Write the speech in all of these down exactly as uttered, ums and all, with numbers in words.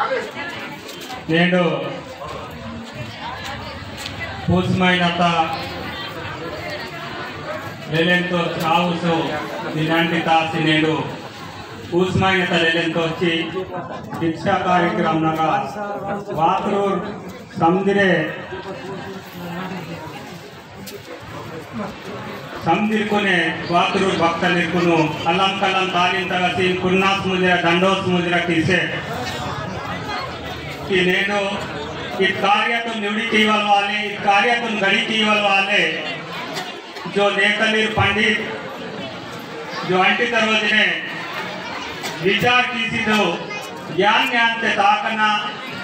नेंडु पूस माइनता लेलेंतो चावुसो दिनांकितासी नेंडु पूस माइनता लेलेंतो ची दीक्षा कार्यक्रम नगा वातरूर समदिरे समदिरकुने वातुरु भक्तलिरकुनु अलम कलम तालिम तगसीन कुन्नास मुजरा दंडोस मुजरा किसे कि नेनु इत कार्य तुम निवड़ी कीवल वाले, इत कार्य तुम गड़ी कीवल वाले जो नेतलिर पंडित जो अंटी तरोजने विचार कीसी दो ज्ञान ज्ञान ते ताकना,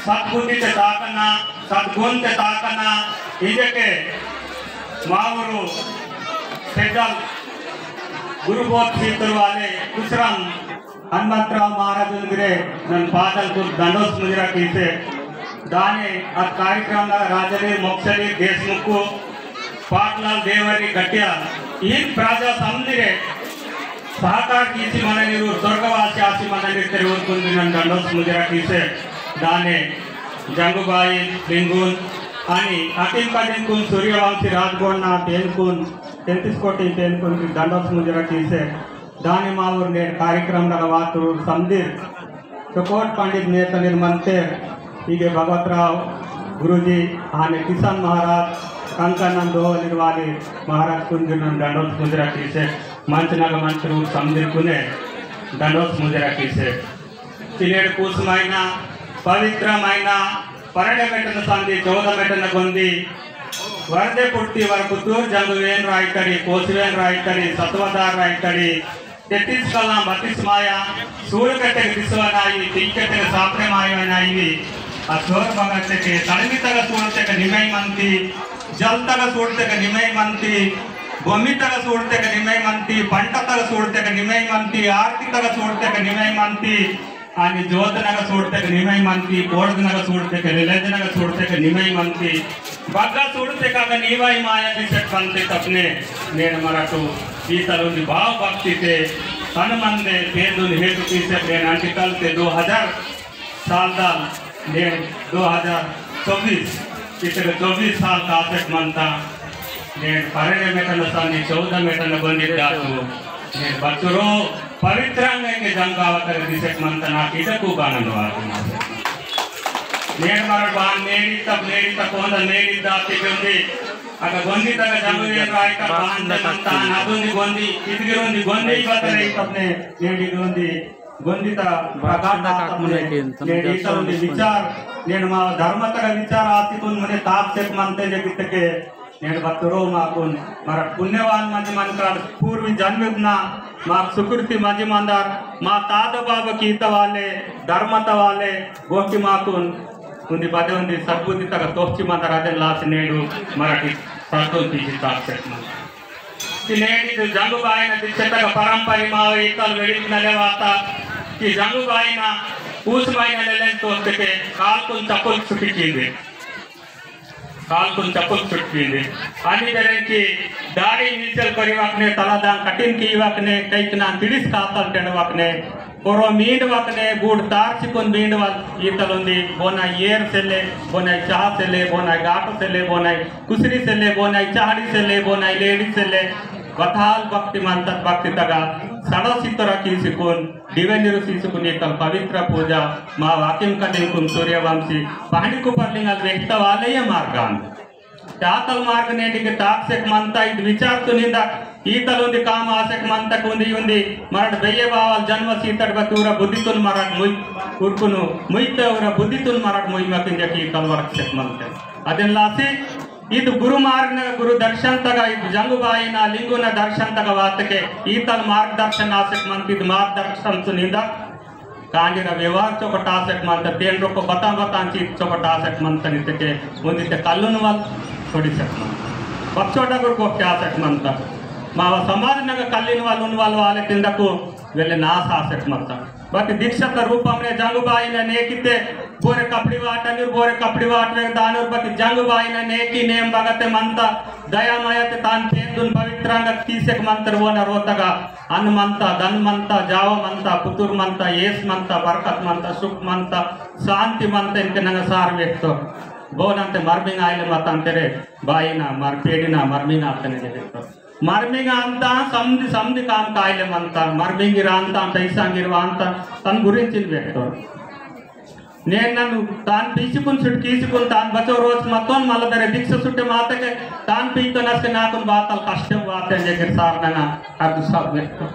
सद्बुद्धि ते ताकना, सद्गुण ते ताकना, इजके मावुरु पेद्दल गुरुबोध सीतुर वाले कुसरम हनुमंतराव महाराज उंदिरे नन पादल कुल दंडोस मुजरा कीसे दाने अद कार्यक्रम राजले मोक्षली देशमुख पाटलाल देवरी गट्या इन प्रजा समदिरे सहकार कीसी मननिरु स्वर्गवासी आसी मननिरु तेरे उरकुन बिनन दंडोस मुजरा कीसे दाने जंगुबाई लिंगुन अनि अकिम कदिन कुन सूर्यवंशी राजगोंडना पेनकुन तैंतीस कोटि पेनकुन की दंडोस मुजरा कीसे दाने मावुर ने कार्यक्रम नगा वातुर समदिर तो कोट पंडित नेतलिर मंतेर इगे भगवतराव गुरुजी आने किशन महाराज कंकन नंदो निर्वाली महाराज कुंदिन दंडोस मुजरा कीसे मंच नगा मंच रूप समदिर कुने दंडोस मुजरा कीसे तिलेड पूस महीना पवित्र महीना परडे मेटन संदी चौदह मेटन गोंदी वरदे पुट्टी वर पुतूर जंगुवेन रायतड़ी, कोसवेन रायतड़ी, सतवदार रायतड़ी, तेतीस कला बत्तीस माया, सूड़ कटे दिसवनाई, तीन कटे सापने मायवनाई, आ सोर भगत के तड़मी तक सूड़ते के निमय मंती, जल तक सूड़ते के निमय मंती, भूमि तक सूड़ते के निमय मंती, पंट तक सूड़ते के निमय मंती, आरती तक सूड़ते के निमय मंती, आनी जोत नगा सूड़ते के निमय मंती, कोर्द नगा सूड़ते के, रिलेज नगा सूड़ते के निमय मंती, बग्गा सूड़ते का अगर नीवाई माया की सेट बनते तपने, नेन मराठो, ई तरुण भाव भक्ति ते, तन मन दे, पेंदुन हेतु की सेट नेन अंकितल ते दो हजार साल दाल, नेन दो हजार चौबीस, इतने चौबीस साल का आसेट मनता, नेन परेने मेटन सानी चौदह मेटन बंदी दातु, नेन बच्चरो पवित्रांग के जंगावतर दिसेट मनता ना किसे को बानन वार। नेन मर बान मेरी तब मेरी तब कौन मेरी दाती बंदी, अगर बंदी तक जंगल राय का बान मनता ना बंदी बंदी, इतने बंदी बंदी ही बता रही तब ने, मेरी बंदी गोंदिता प्रकाश मुने के नेन ईतल उंदी विचार, नेन मा धर्मतगा विचार आतिकुन मुने ताप सेक मनते जे कितके, नेन बतरो माकुन, मरा पुण्यवान मज मनकार पूर्वी जन्म ना, मा सुकृति मज मंदार, मा ताद बाब कीत वाले, धर्मत वाले, गोकी माकुन, उंदी बदे उंदी सद्बुद्धि तगा तोहची मंदार अदेन लास नेडू, मरा की सातों पीछे ताप सेक मनते। कि नेंडी तो जंगुबाईना दिच्छतगा परंपरी मावे इतल वेड़ित नले वाता कि जंगुबाईना पूस माईना लेलेन तोस्तेके कालकुन चपुल सुटी कींदे। कालकुन चपुल सुटी कींदे। अनि बेरेंकी दाड़ी नीचल परिवाकने तलादां कटिन कीवाकने कैकना तिड़िस कातल टेंडवाकने कोरो मींड वकने बूड़ तार चिकुन मींड वल ईतल उंदी बोना येर सेले, बोना चाह सेले, बोना गाटो सेले, बोना कुसरी सेले, बोना चाहड़ी सेले, बोना लेडी सेले, वथाल भक्ति मंतत भक्ति तगा, सड़ो सितरा की सिकुन, दिवे निरु सी सिकुन ईतल पवित्र पूजा, मा वाकिम कदिन कुन सूर्यवंशी, पहांदी कुपर लिंगल वेहता वाले ये मार्गान। तातल मार्ग नेंडिके ताकसेक मंता इद विचार तुनिंदा, ईतल उंदी काम आसेक मंता कुंदी उंदी, मरट बेये बावल जन्म सीतट बतूरा बुद्धितुन मरट मुई, उरकुनु मुईते उरा बुद्धितुन मरट मुई मकिंजे की ईतल वरकसेक मंता। अदेन लासी, इद गुरु मार्ग न गुरु दर्शन तगा, इद जंगुबाई ना लिंगु न दर्शन तगा वातके, ईतल मार्गदर्शन आसेक मंता इद मार्गदर्शन तुनिंदा, कांडीरा व्यवहार चोकटासेक मंता, तेन रोको बता बता चीज चोकटासेक मंता, नितके, उन्दिते कल्लुन वाल छोड़ीसेक मंता। बक्चोटा गुरु को क्या सेक मंता। मावा समाज नग कल्लिन वाल उन वाल वाले तिंदकु, वेले नाश आसेक मत्ता। बाकी दीक्षाता रूपमने जंगुबाईना नेकिते बोरे कपड़ी वाटनुर, बोरे कपड़ी वाटवे दानुर, बाकी जंगुबाईना नेकी नेम बगते मंता, दया मायाते तान पेंदुन पवित्रांग तीसेक मंतर वोना रोतगा अन्न मंता, धन मंता, जाव मंता, पुतुर मंता, येस मंता, बरकत मंता, सुख मंता, शांति मंता, इनके नंगा सार वेक्तो। बोनंते मरमिंग आइले मतांतेरे, बाईना, मर पेड़िना, मरमिंग आतने जे वेक्तो। मरमिंग अंता समदि, समदि काम काइले मंता, मरमिंग गिरांता, पैसा गिरवांता, तन गुरिंचिन वेक्तो। नेन नन्नु तान पीसिकुन सुट कीसिकुन तान बचो रोज मतोन मलदरे दीक्षा सुट्टे मातके तान पीतो नस्के नाकुन बातल कष्टम वाते जेकर सारनंगा अर्ध सब वेक्तो।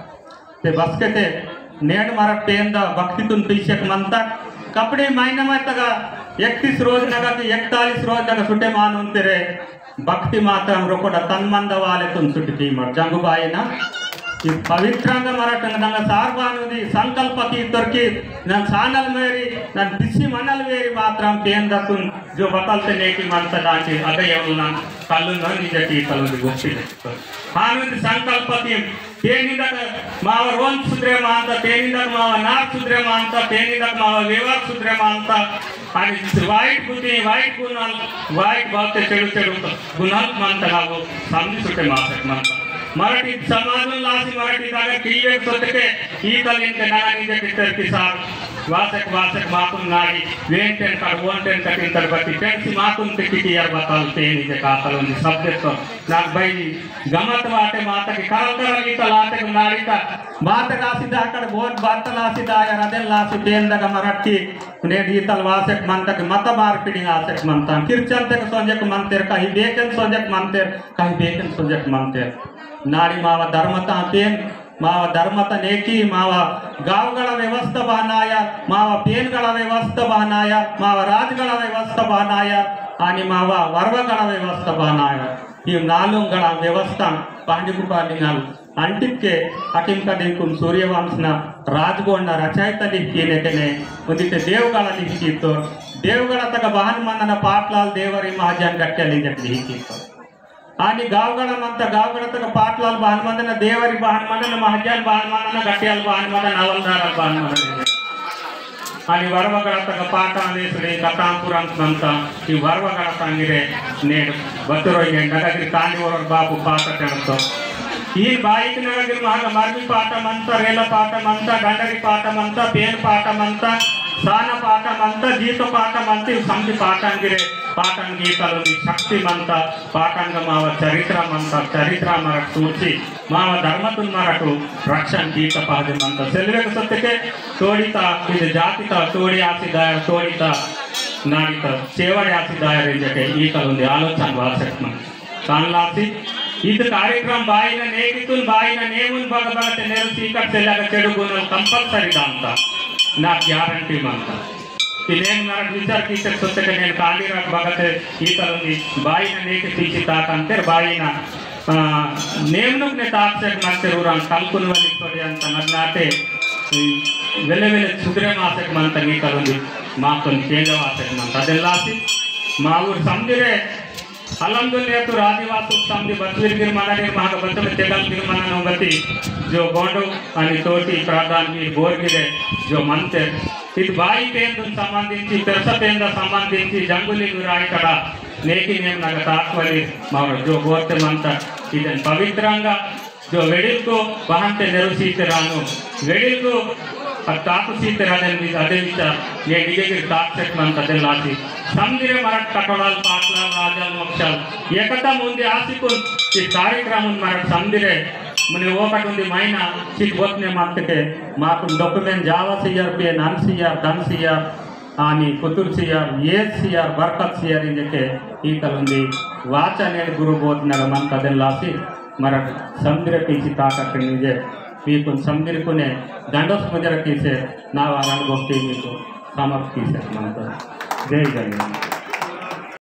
ते बसके ते नेड मरट पेंदा भक्ति तुन पीछे मंता कपड़े महीना में तगा इकतीस रोज नगा कि इकतालीस रोज नगा सुटे मान उनते रे भक्ति माता हम रोकोड़ा तन मंद वाले तुन सुटी मर जंगुबाई ना। इद पवित्रांग मरट नंग सार बानुदी संकल्प की तुर्की नन सानल मेरी नन बिस्सी मनल मेरी मात्रम पेंदा तुन जो बतलते नेकी मंता डांची अगयवलना कल्लुन निजकी कल्लुन गोष्ठी हानुद संकल्प की तेनिंदक माव रोन सुधरे मानता, तेनिंदक माव नाक सुधरे मानता, तेनिंदक माव व्यवहार सुधरे मानता। आणि वाईट बुद्धि, वाईट गुणाल, वाईट बाते चेडु चेडु गुणाल मानता गावो, समझी सुटे मासक मानता। मराठी समाजन लासी मराठी दागर किये सोतके, ईतल इनके नगा निजे कितर किसार, वासक वासक माकुन नाडी, वेंटेन कर, वोंटेन कर, इंतर बत्ती, पेंसी माकुन ते किती यार बताल, तेनिजे कातल उन्दी subject तो, नाक बाई गमत वाटे माता की करल करल ईतल आते को नाड़ी का बात लासी दा कर बोन बात लासी दा या रदेल लासी पेन दगा मरट्टी ने ईतल वासेक मंता की मत मार पीड़ी आसेक मंता। किरचन तेक सोंजेक मंतेर, कहीं बेकन सोंजेक मंतेर, कहीं बेकन सोंजेक मंतेर। नाड़ी मावा धर्मता पेन, मावा धर्मता नेकी, मावा गावगड़ा व्यवस्था बहनाया, मावा पेनगड़ा व्यवस्था बहनाया, मावा राजगड़ा व्यवस्था बहनाया, आनी मावा वर्वगड़ा व्यवस्था बहनाया। ई नालुंगड़ा व्यवस्था पांडी कुपार लिंगाल अंटिके अकिम कदिंकुम सूर्यवंशना राजगोंडना रचयिता लिखिने केने उन्दिते देवगड़ा लिखितो। देवगड़ा तक बहन मनन पाटलाल देवरी महाजन गट्टल इंजक लिखितो। आनी गावगड़ा मंता गावगड़ा तक पाटलाल बहन मनन देवरी बहन मनन महाजन बहन मनन गट्टल बहन मनन हवलदार बहन मनन। अनि वर्वगड़तग पाटां वेसुड़े कथां पुराण मंता। ई वर्वगड़तंगिरे नेड बतुरो ये नगगिर कांडी वरोर बापू पाटा चढ़तो। ई बाईक नगगिर महाग मरमी पाटा मंता, रेला पाटा मंता, गंडरी पाटा मंता, पेन पाटा मंता, साना पाटा मंता, जीतो पाटा मंता, ई समझ पाटांगिरे पाटांगी तलोनी शक्ति मंता, पाटांग माव चरित्र मंता, चरित्र मरक सूची माव धर्मतुन मरटु रक्षण कीत पहजे मंत। सेलवेक सत्यके तोड़िता, इद जातिता तोड़ी आसी दायर, तोड़िता नाड़िता सेवड़े आसी दायर इंजके ईतल उंदी आलोचन वासक मन। तानलासी इद कार्यक्रम बाईना नेगितुन बाईना नेमुन बग बग ते नेरु सीकट सेलग चेडु गुणल compulsory दांता, ना guarantee मंता। इदेन मरक विचार कीते सोते के नेन कांडी रख बगते ईतल उंदी बाईना नेके पीछे ताकंतेर बाईना आ, नेमनुक ने तापसेक मत्तेर उरांग तलकुन वाली तोड़े अंत नदनाते, वेले वेले सुधरे मासेक मंत नीतल उंदी, माकुन चेंज वासेक मंत। अदेलासी, मावुर समदिरे, अलमदुल्ले तु रादिवासुक समदि बतवीर गिर मनने, महाग बतम तेगल गिर मनन उंगती, जो गोंडो अनि तोटी प्रधान गिर बोर गिरे, जो मंतेर, इद बाई पेंदुन संबंधिंची, पेरसा पेंदा संबंधिंची, जंगुली गुराई कड़ा, नेकी नेम नग ताकवली मावर जो गोते मंता इदन पवित्रांगा जो वेडिलको बहंते नेरुसीते रानो वेडिलको अद ताकुसीते राजन विच अदे विचार ये निगेगिर ताकसेक मंता अदेलासी समदिरे मरक कटोलाल पाटलाल राजाल मोक्षाल एकता मुंदे आसिकुन ई कार्यक्रम मरक समदिरे मुने ओकटुंदी माइना चित बोतने मंतके माकुन document जावा सियर पेन अन सियर दन सियर आनी कुतुर सियार, येस सियार, बरकत सियार इंजके ईतल उंदी वाचा नेड गुरु बोध नग मंता अदेलासी मरक समदिर पीछी ताकत निजे पीकुन समदिर कुने दंडोस मुजर कीसे नावा रंड गोष्ठी मीकु समाप्त कीसे मंता। जय जय।